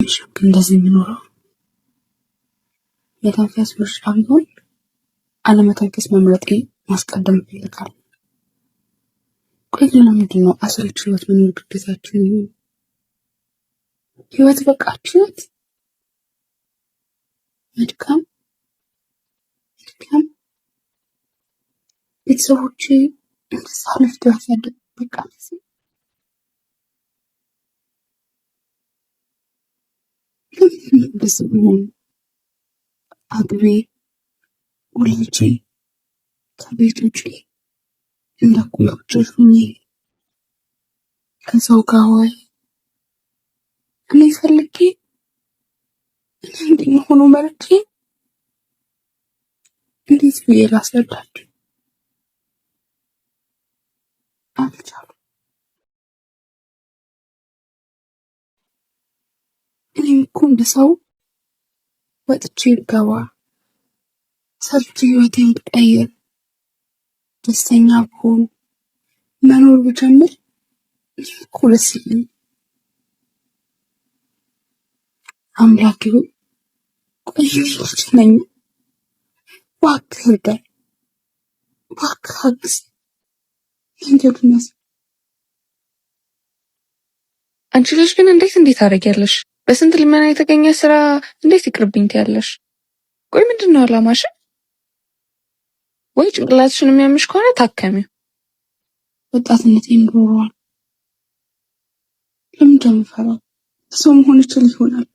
መች ነው ግን እንደዚህ የሚኖረው? መተንፈስ ምርጫ ቢሆን አለመተንፈስ መምረጤ ማስቀደም እፈልጋለሁ። ቆይ ግን ለምንድን ነው አሰልቺ ህይወት መኖር ግዴታችን ይሆን? ህይወት በቃችሁ ናት? መድከም መድከም ቤተሰቦቼ እንደዛ ለፍተው ያሳደጉ በቃ ለምንድን ነው እንደዚህ የምሆነው? አግቢ ወልጄ ከቤት ውጪ እንደ እኩዮቼ ሁኜ ከሰው ጋር ወይ እኔ ፈልጌ እኔ እንዲህ መሆኑ መርጬ እንዴት ብዬ ላስረዳችሁ? አልቻሉም። እኔም እኮ እንደ ሰው ወጥቼ ብገባ ሰርቼ ህይወቴን ብቀይር ደስተኛ ብሆን መኖር ብጀምር እኔም እኮ ደስ ይለኛል። አምላኬ ሆይ ቆይ ልጅ ነኝ፣ እባክህ እርዳኝ፣ እባክህ አግዝ፣ መንገዱን ያስ አንቺ ልጅ ግን እንዴት እንዴት ታደርጊያለሽ? በስንት ልመና የተገኘ ስራ እንዴት ይቅርብኝ ትያለሽ? ቆይ ምንድን ነው አላማሽ? ወይ ጭንቅላትሽን የሚያምሽ ከሆነ ታከሚው። ወጣትነቴን ኖረዋል። ለምንድን ነው የምፈራው? ሰው መሆን እችል ይሆናል።